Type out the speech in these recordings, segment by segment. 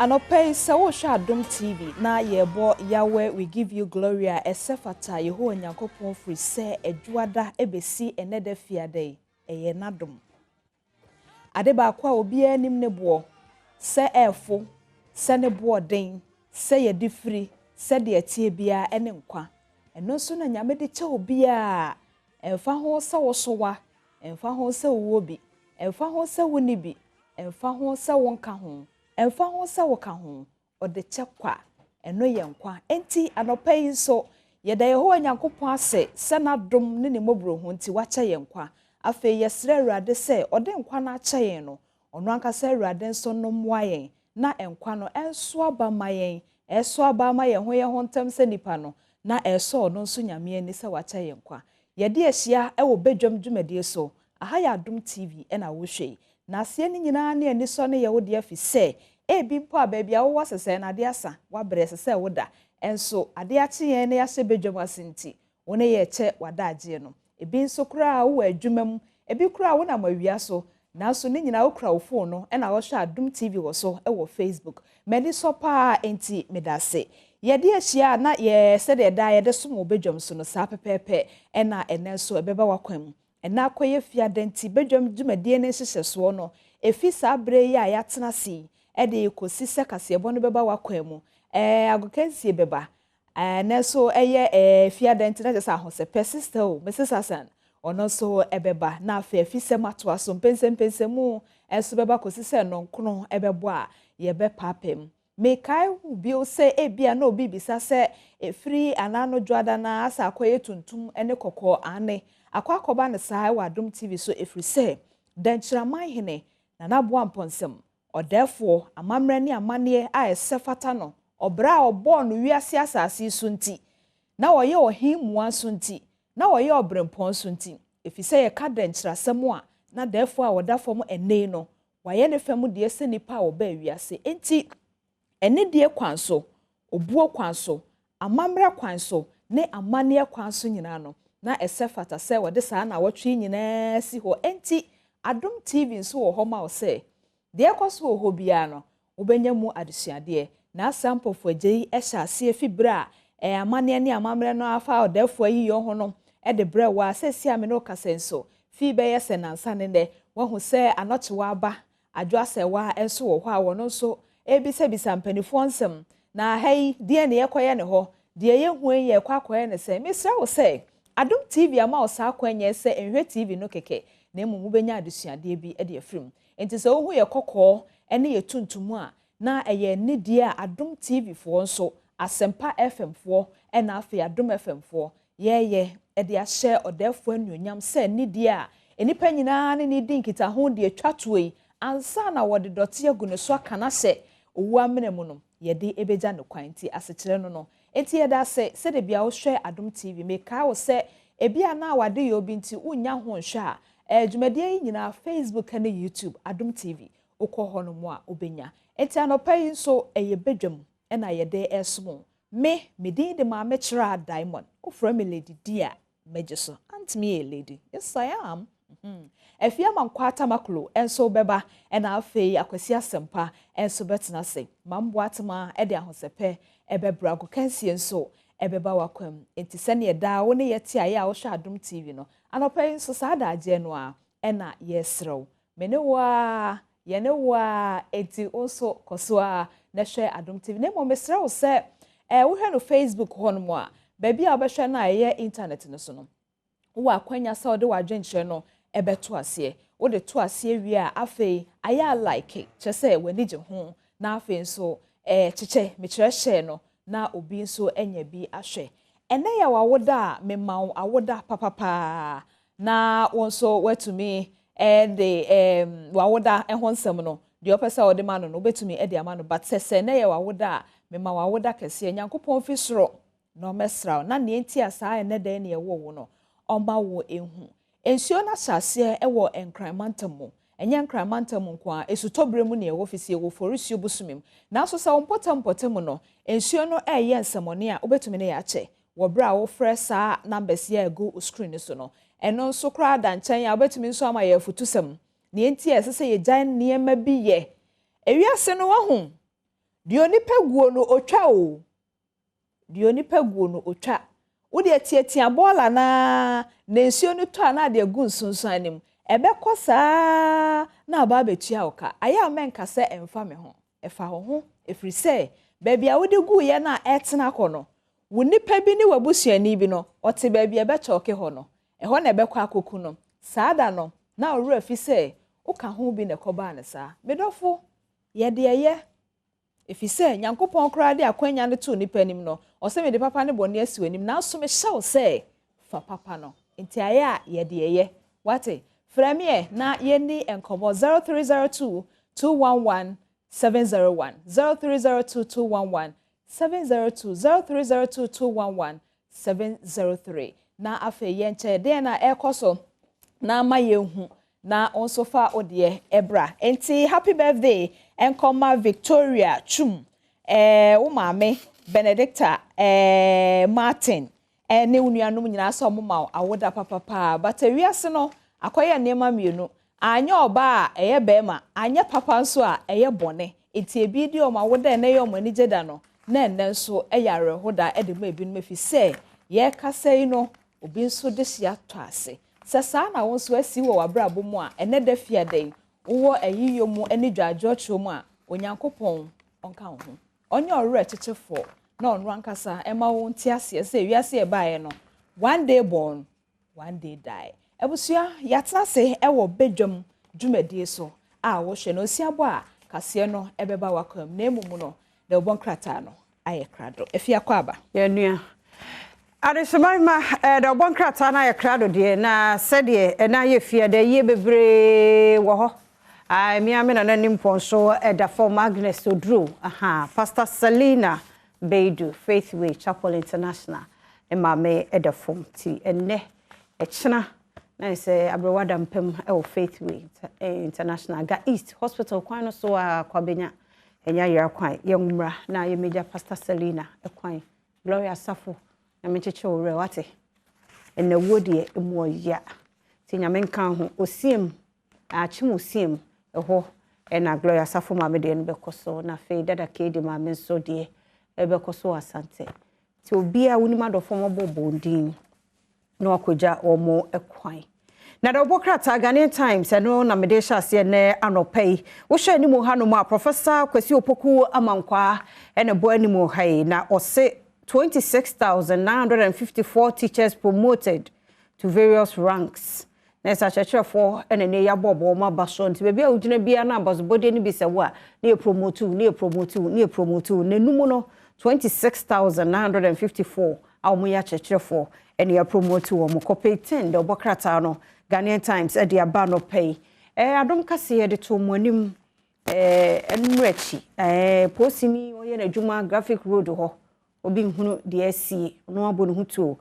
Anɔpa yi sɛ wohwɛ Adom TV na yɛrebɔ Yahweh We Give You Glory a ɛsɛ fata Yehowa Nyankopɔn firi sɛ Adwuada ɛbɛsi ɛnɛ da fiada yi ɛyɛ n'adom. Ade baako a obiara nim ne boɔ sɛ ɛɛfo sɛ ne boɔ den sɛ yɛde firi sɛ deɛ ɛteɛ biara ɛne nkwa. Ɛno nso na Nyame de kyɛ obiara ɛmfa ho sɛ wosowa, ɛmfa ho sɛ wowɔ bi, ɛmfa ho sɛ wonni bi, ɛmfa ho sɛ wonka ho, ɛmfa ho sɛ woka ho, ɔde kyɛ kwa. Ɛno yɛ nkwa. Enti anɔpa yi nso, yɛda Yehowa Nyankopɔn ase sɛ n'adom ne ne mmɔborɔhu nti wakyɛ yɛn nkwa. Afei yɛsrɛ Awurade sɛ ɔde nkwa no akyɛ yɛn no, ɔno ankasa Awurade nso no mmoa yɛn na nkwa no ɛnso aba ma yɛn, ɛso aba ama yɛn ho yɛn ho ntam sɛ nipa no, na ɛsɔ ɔno nso Nyame ani sɛ wakyɛ yɛn nkwa. Yɛde ahyia ɛwɔ badwam dwumadie so. Aha yɛ Adom TV ɛna wohwɛ yi. Na aseɛ no nyinaa ne anisɔ ne yɛwo deɛ fi sɛ ebi mpo a baabi a wowɔ sesɛɛ na ade asa, wabrɛ ɛsɛ sɛ woda. Ɛnso ade akye yɛn na yɛahyɛ badwam ase nti, wo ne yɛkyɛ w'adagyeɛ no. Ebi nso koraa wowɔ adwuma mu, ebi koraa wonam awia so, nanso ne nyinaa wokura wo phone no ɛna wɔhwɛ Adom TV wɔ so ɛwɔ Facebook. M'ani sɔ paa enti meda ase. Yɛde ahyia a na yɛ sɛdeɛ daa yɛde som wɔ badwam so no saa pɛpɛɛpɛ ɛna ɛnɛ nso ɛbɛba w'akwan mu. Ɛna akɔyɛ fiada nti badwam dwumadie ne nhyehyɛsoɔ no efi saa berɛ yi a yɛatena ase yi ɛde kɔsi sɛ kaseɛbɔ no bɛba w'akwan mu. Agokansie bɛba. Ɛnɛ nso ɛyɛ fiada nti na kyerɛ sɛ ahosɛpɛ sister o, Mrs. Hassan ɔno nso ɛbɛba na afei afisɛm atoa so mpɛnsɛmpɛnsɛmu nso bɛba kɔsi sɛ nnɔnkono ɛbɛbɔ a yɛbɛpaapaa mu. Mekae wo bio sɛ ebia na obi bisa sɛ efiri anaa no dwoada na asa akɔyɛ tuntum ne kɔkɔɔ ane akɔ akɔba ne saa ɛwɔ Adom TV so efiri sɛ Dɛnkyerɛman hene Nana Aboa Mpɔnsɛm ɔdɛɛfoɔ amammerɛ ne amanneɛ a ɛsɛ fata no ɔbrɛ a ɔbɔɔ no wiase asase yi so nti na ɔyɛ ɔhen mua nso nti na ɔyɛ ɔbrɛmpɔn nso nti efiri sɛ yɛka dɛnkyerɛasɛm a na dɛɛfoɔ a wɔda fam ɛnɛ no wayɛ ne fam deɛ sɛ nipa a ɔbaa wiase nti ɛne kwan so, obuo kwan so, amammerɛ kwan so ne amanneɛ kwan so nyinaa no na ɛsɛ fata sɛ wɔde saa na wɔtwe nyinaa si hɔ. Enti Adom TV nso wɔ hɔ ma wo sɛ deɛ ɛkɔ so wɔ hɔ biara no wobɛnya mu adesuadeɛ. Na asa mpɔfo agya yi hyɛ aseɛ fi berɛ a amanneɛ ne amammerɛ no afa ɔdɛɛfoɔ ayi yɛn ho no de brɛ wɔ a sɛsi a me ne wo kasa nso fi bɛyɛ sɛ nansa ne nnɛ wahu sɛ anɔkyewa aba adwo asɛwa nso wɔ hɔ a wɔno nso ebisabisa mpanimfoɔ nsɛm na ha yi deɛ ne yɛkɔyɛ ne hɔ deɛ yɛhu yi yɛkɔ akɔyɛ ne sɛ mesrɛ wo sɛ Adom TV ama wo saa kwan nyɛ sɛ nhwɛ TV no kɛkɛ na mmom wobɛnya adesuadeɛ bi de afiri mu. Nti sɛ wohu yɛ kɔkɔɔ ne yɛ tuntum a na ɛyɛ nidie a Adom TV foɔ nso Asɛmpa FM foɔ ɛna afei Adom FM foɔ yɛyɛ de ahyɛ ɔdɛɛfoɔ anuonyam sɛ nidie a nnipa nyinaa ne ne di nkitaho deɛ twa toɔ yi ansa na wɔde dɔte agu ne so aka na hyɛ owu amena mu no yɛde ebegya ne kwan nti asekyerɛ no nti yɛda ase sɛde bia wohwɛ Adom TV. Mekae wo sɛ ebi a na wade yɛ obi nti wonya ho nhwɛ a dwumadie yi nyinaa Facebook ne YouTube Adom TV wokɔ hɔ no mu a wobɛnya. Nti anɔpa yi nso ɛyɛ badwam ɛna yɛde ɛsom me din de Maame Kyerɛ Diamond. Wofrɛ me Lady D a mɛgye so. Antumi yɛ lady. Yes, I am. Afie ama nkwa atamaklo nso bɛba ɛna afei Akwasi Asɛmpa nso bɛtena ase. Mamboa atema ɛde ahosɛpɛ ɛbɛbrɛ agokansie nso ɛbɛba wakwam. Nti sɛneɛ daa wo ne yɛte a yɛ a wohwɛ Adom TV no anɔpa yi nso saa adagyeɛ no a ɛna yɛsrɛw. Me ne wo a yɛne wo a enti wo nso kɔ so a na hwɛ Adom TV. Na mmom mesrɛ wo sɛ wohwɛ no Facebook hɔ nom a baabi a wobɛhwɛ no a ɛyɛ internet no so no wowɔ akwanya sɛ wode w'adwenkyerɛ no ɛbɛto aseɛ. Wode to aseɛ wie a afei ayɛ a like kyerɛ sɛ w'ani gye ho na afei nso kyekyɛ mekyerɛ hyɛ no na obi nso anya bi ahwɛ. Ɛnɛ yɛ w'awoda a mema wo awoda papapaa na wo nso woatumi de w'awoda ho nsɛm no deɛ ɔpɛ sɛ wɔde ma no no wobɛtumi de ama no but sɛ sɛ ɛnɛ yɛ w'awoda a mema w'awoda kɛseɛ. Nyankopɔn fi soro na ɔmɛsra wo na nea nti a saa ɛnɛ dɛn ne ɛwɔ wo no ɔma wo ehu. Nsuo no ahyɛ aseɛ wɔ Nkran mantam mu. Ɛnyɛ Nkran mantam nko a esutɔberɛ mu ne ɛwɔ fisi ɛwɔ Forisuo bosome mu. Nanso sɛ wo mpɔtam mpɔtam no nsuo no ɛreyɛ nsɛmɔne a wobɛtumi ne yɛ akyɛ wɔ berɛ a wofrɛ saa numbers yi a ɛgu screen no so no. Ɛno nso koraa da nkyɛn a wobɛtumi nso ama yɛ afutusɛm. Nea nti a ɛsɛ sɛ yɛgyae nneɛma bi yɛ. Ewiase no wahu. Deɛ onipa guo no, otwa o. Deɛ onipa guo no, otwa. Wode atiatia bɔɔla naa na nsuo no tɔ a na ade agu nsunsuan no mu. Ɛbɛkɔ saa na aba abɛtua wo ka. Ayɛ a mɛnka sɛ ɛmfa me ho. Ɛfa wo ho, ɛfiri sɛ baabi a wode guiɛ no a ɛtena kɔ no, wo nipa bi ne w'abusuani bi no, ɔte baabi a ɛbɛkyɔke hɔ no, ɛhɔ na ɛbɛkɔ akɔku no. Saa da no, na ɔwerɛ fi sɛ woka ho bi na ɛkɔbaa no saa. Medɔfo, yɛde ɛyɛ. Ɛfiri sɛ Nyankopɔn koraa de akwanya no too nipa anim no, ɔsɛ mede papa ne bɔne asi w'anim, nanso mehyɛ wo sɛ fa papa no. Nti ayɛ a yɛde ɛyɛ. Wate? Frɛ me ɛ na yɛnni nkɔmmɔ. 0302 211 701, 0302 211 702, 0302 211 703. Na afei yɛnkyɛ deɛ na ɛrekɔ so na ama yɛnhu na nso fa wo deɛ ɛbra. Nti happy birthday nkɔma Victoria Chum, wo maame Benedicta Martin ne wo nuanom nyinaa sɛ ɔmo ma awoda papapaa. But ewiase no akɔyɛ nneɛma mmienu: anyɛ ɔbaa a ɛyɛ bɛrima, anyɛ papa nso a ɛyɛ bɔne. Nti ebi di ɔmo awoda ɛnɛ yɛ ɔmo anigye da no, na ɛnɛ nso ɛyɛ awerɛhoda ɛde ma ebinom, efi sɛ yɛrekasa yi no, obi nso de hyia tɔ ase. Sɛ saa na wo nso asi wɔ w'abrabɔ mu a, ɛnɛ da fiada yi wowɔ ayiyɔ mu ne dwadwoɔkyerɛ mu a, Onyankopɔn ɔnka wo ho, ɔnyɛ ɔwerɛ kyekyefoɔ, na ɔno ankasa ɛma wo nte aseɛ sɛ wiase ɛbaeɛ no, one day born, one day die. Abusua, yɛatena ase ɛwɔ badwam dwumadie so a wɔhwɛ no osiabɔ a kaseɛ no ɛbɛba wakam, na emu no na ɛbɔ nkrataa no ayɛ krado. Efi akɔ aba. Yɛnua adehyema ma ɛda ɔbɔ nkrataa no ayɛ krado deɛ, na sɛdeɛ ɛna yɛ fie da yie bebree wɔ hɔ. Mmea me nana nimpɔn so ɛda fam, Agnes Oduro, aha Pastor Selina Beidu, Faithway Chapel International, ne maame ɛda fam. Ti ɛnnɛ ɛkyena na sɛ aberewa da mpam ɛwɔ Faithway International, Ga East Hospital kwan no so a Kwabenya ɛnya yɛra kwan. Yɛmmra na yɛmɛgya Pastor Selina ɛkwan. Gloria Safo, na menkyekyɛ wo werɛ wate. Ɛnɛ wuo deɛ ɛmu ɔya, nti Nyame nka ho. Osiem akyem osiem ɛhɔ ɛna Gloria Safo maame deɛ no bɛkɔ so, na afei Dada Kedi maame nso deɛ ɛbɛkɔ so wɔ Asante. Nti obiara wonim adɔfo mɔbɔ bɔndin na wakɔgya wɔn kwan. Na deɛ ɔbɔ krataa Ghanaian Times, ɛno na mede hyɛ aseɛ nɛ anɔpa yi. Wohwɛ anim hanom a, Professor Kwasi Opoku Amankwaa ɛna ɛbɔ anim ha yi, na ɔse 26,954 teachers promoted to various ranks. Na ɛsɛ akyerɛkyerɛfoɔ ɛna ne yɛabɔbɔ wɔn aba so. Nti baabi a wogyina biara na abɔsobɔdeɛ no bi sɛ wo a, ne yɛ promote, ne yɛ promote, ne yɛ promote. N'anum no 26,954 a wɔn yɛ akyerɛkyerɛfoɔ ɛne yɛ promote wɔn. Kɔpɛ 10 deɛ ɔbɔ krataa no Ghanaian Times ɛde aba no pɛ yi. Adom kaseɛ de to wɔn anim ɛnumere akyi polisini ɔyɛ n'adwuma Graphic Road hɔ, obi nhunu deɛ asie ɔno abɔ ne ho tuo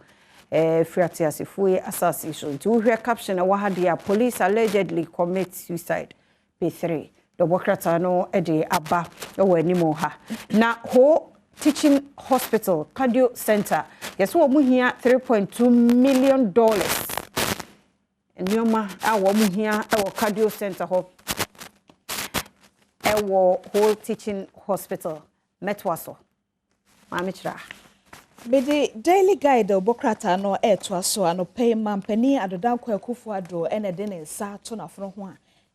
firi ateasefoɔ yi asase so. Nti wohwɛ caption a ɛwɔ ha deɛ a, "Police allegedly commit suicide", page 3 deɛ ɔbɔ krataa no de aba wɔ anim ha. Na Ho Teaching Hospital Cardio Center, yɛsɛ wɔn hia $3.2 million, nneɛma a wɔn hia wɔ cardio center hɔ ɛwɔ Ho Teaching Hospital. Mɛtoa so, maame kyerɛ. Mede Daily Guide ɔbɔ krataa no ɛretoa so. Anɔpɛ yi, mampanin Addo Dankwa Akufo Addo ɛna de ne nsa ato n'afono ho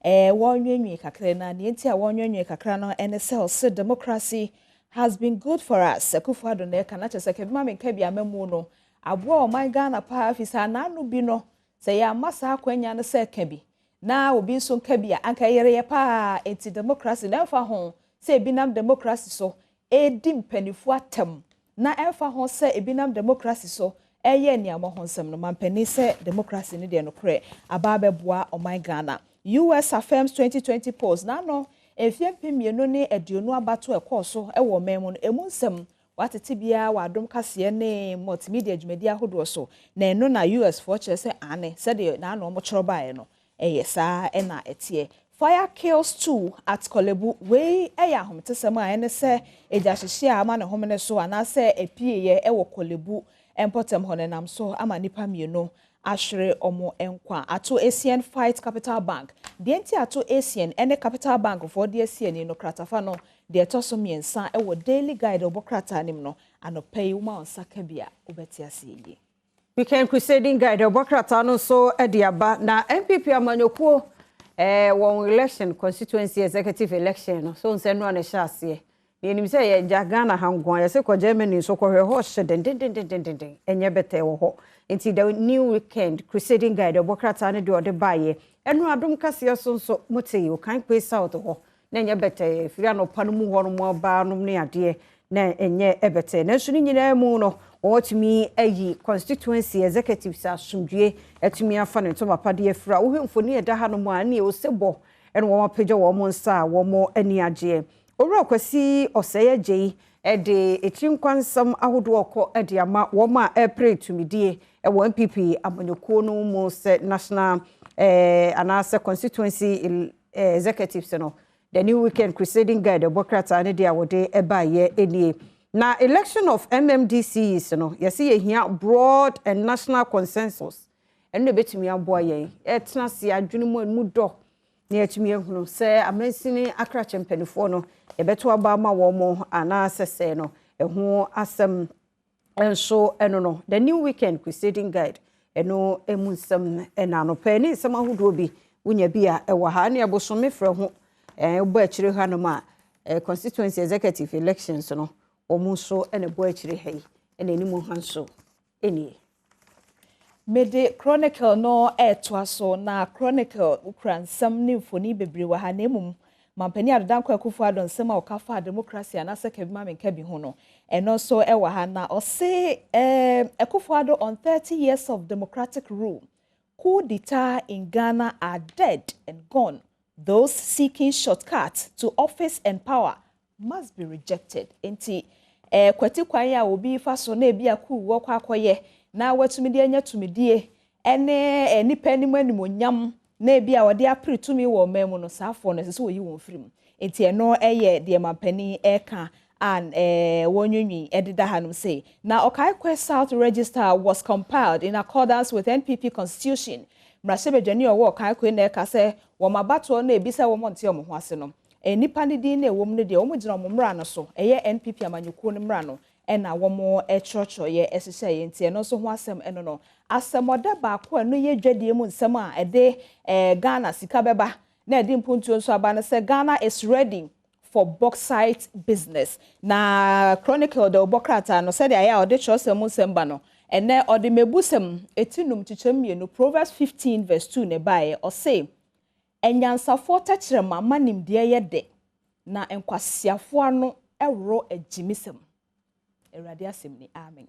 a wɔnwenwe kakra. Na nea nti a wɔnwenwe kakra no ɛne sɛ ɔsɛ "Democracy has been good for us." Akufo Addo na ɛka na kyerɛ sɛ kɛbi maame nka bi amamu no aboa ɔman Ghana paa, fi sɛ anaano bi no sɛ yɛama saa akwannya no sɛ ka bi na obi nso nka bi a, anka yɛreyɛ paa. Nti democracy na ɛmfa ho sɛ ebi nam democracy so edi mpanimfoɔ atɛm, na ɛmfa ho sɛ ebi nam democracy so ɛyɛ nneɛma ho nsɛm no, mampanin sɛ democracy no deɛ nokorɛ aba abɛboa ɔman Ghana. US affirms 2020 polls. N'ano mfie 2020 abato ɛkɔɔ so ɛwɔ ɔman mu no, emu nsɛm watete biara wɔ Adom kaseɛ ne multimedia dwumadi ahodoɔ so, na ɛno na US foɔ kyerɛ sɛ ane sɛdeɛ n'ano wɔn kyerɛ baeɛ no ɛyɛ saa ɛna ɛteɛ. Fire kills two at Korle Bu. Wei ɛyɛ ahometesɛm a ɛne sɛ egya hyehye a ama ne homene so anaasɛ epieɛ ɛwɔ Korle Bu mpɔtam hɔ, nenam so ama nipa mmienu. Ahwere wɔn nkwa. Ato Essien fight Capital Bank. Deɛ nti Ato Essien ne Capital Bank foɔ de asi ani no kratafa no deɛ ɛtɔ so mmiɛnsa wɔ Daily Guide a ɔbɔ krataa no mu no, anɔpa yi woma wo nsa ka bi a, wobɛte aseɛ yie. Weekend Crusading Guide ɔbɔ krataa no nso de aba na NPP amanyɔkuo eh, wɔn election constituency executive election no so nsɛ no a na ɛhyɛ aseɛ. Na yɛnim sɛ yɛgya Ghana ha nko a, yɛse kɔ Germany nso kɔhwɛ hɔ hye dendendendenden, ɛnyɛ bɛtɛɛ wɔ hɔ. Nti The New Weekend Crusading Guide ɔbɔ krataa no deɛ ɔde baeɛ. Ɛno adom kaseɛ so nso motee Okankpe South hɔ, na ɛnyɛ bɛtɛɛ, firi anɔpa no mu hɔ nom aba nom ne adeɛ, na ɛnyɛ bɛtɛɛ. Nanso ne nyinaa mu no, wɔatumi ayi constituency executives asomdwie atumi afa ne ntoma pa de afira. Wohwɛ mfoni a ɛda hanom a, ɛneɛ osebɔ ɛna wɔapagya wɔn nsa a wɔn ani agyeɛ. Owura Kwasi Osei Adjei de etiri nkwansɛm ahodoɔ rekɔ de ama wɔn a ɛrepere tumidie wɔ NPP amanyɔkuo no mu sɛ National eh, anaasɛ Constituency Executives no. The New Weekend Crusading Guide ɛbɔ krataa no deɛ a wɔde baeɛ nie. Na election of MMDCEs no, yɛse yɛhia broad and national consensus. Ɛno na ɛbɛtumi aboa yɛn. Yɛtena ase adwene mu a ɛmu dɔ na yɛatumi ahunu sɛ amansini akrakye mpanimfoɔ no yɛbɛto aba ama wɔn anaasɛ sɛ no ɛho asɛm nso ɛno no The New Weekend Crusading Guide ɛno emu nsɛm ɛna anɔpɛ ne nsɛm ahodoɔ bi wonya bi a ɛwɔ ha ne ɛbosome frɛ ho ɛɛ wobɔ akyire hanom a ɛɛ constituency executive elections no wɔn nso ɛna ɛbɔ akyire ha yi ɛna anim ha nso ɛnie. Mede Chronicle no retoa so, na Chronicle kura nsɛm ne mfoni bebree wɔ ha, na mmom Mampanin Addo Dankwa Akufo-Addo nsɛm a ɔka faa demokrasi anaasɛ kabi ma menka bi ho no, ɛno nso wɔ ha. Na ɔse eh, Akufo-Addo on 30 years of democratic rule, coup d'etat in Ghana are dead and gone. Those seeking shortcuts to office and power must be rejected. Enti, kwati kwan a obi fa so na ebi a coup wɔkɔ akɔyɛ na watumi de anya tumidie ne nnipa anim animuonyam na ebi a wɔde apere tumi wɔ ɔman mu no, saa afoɔ no ɛsɛ sɛ wɔyi wɔn firi mu. Enti ɛno yɛ deɛ mampanin ɛreka a wɔnwiinwii ɛdeda hanom sei. Na Okaikwei South Register was compiled in accordance with NPP constitution. Mmarahyɛbadwani a ɔwɔ Okaikwei na ɛka sɛ wɔn abatoɔ no ebi sɛ wɔn nte wɔn ho ase no, nnipa no din na ɛwɔ mu no deɛ wɔn gyina wɔn mmara no so, ɛyɛ NPP amanyɔkuo no mmara no ɛna wɔn kyerɛkyerɛeɛ ɛhyehyɛeɛ nti ɛno nso ho asɛm ɛno no. Asɛmɔdɛ baako a ɛno yɛ dwadie mu nsɛm a ɛde Ghana sika bɛba na ɛde mpuntuo nso aba no sɛ Ghana is ready for bauxite business. Na Chronicle de ɔbɔ krataa no sɛdeɛ ayɛ a ɔde kyerɛwsɛm mu nsɛm ba no, ɛnɛ ɔde mebusɛm eti num kyekyɛm mmienu, Proverbs 15 verse 2 na ɛbaeɛ. Ɔse, anyansafoɔ tɛkyerɛma ma nimdeɛ yɛ dɛ, na nkwasiafoɔ ano ɛworo agyimisɛm. Awurade asɛm ni, amen.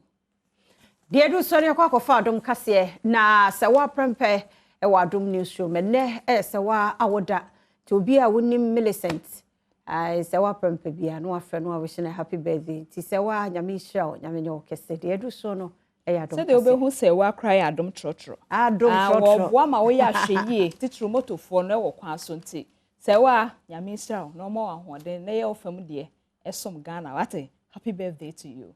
Deɛ edu sɔre akɔ akɔfa Adom kaseɛ na sɛ woaprɛmpɛ ɛwɔ Adom Newsroom ɛnɛ ɛyɛ sɛ wa awoda nti obi a wonim Millicent sɛ woaprɛmpɛ bia na wafrɛ no a no happy birthday nti sɛ wa Nyame nhyira wo, Nyame nyɛ wo kɛse. Deɛ edu so no ɛyɛ Adom Sɛdeɛ wobɛhu sɛ woakora yɛ Adom trɔtrɔ. Adom trɔtrɔ. Wɔboa ma woyɛ ahwɛ yie, titiri motofoɔ no ɛwɔ kwan so nti sɛ wa Nyame nhyira wo na ɔma wo ahoɔden na ɛyɛ wo fam deɛ ɛsom Ghana wate. Happy birthday to you.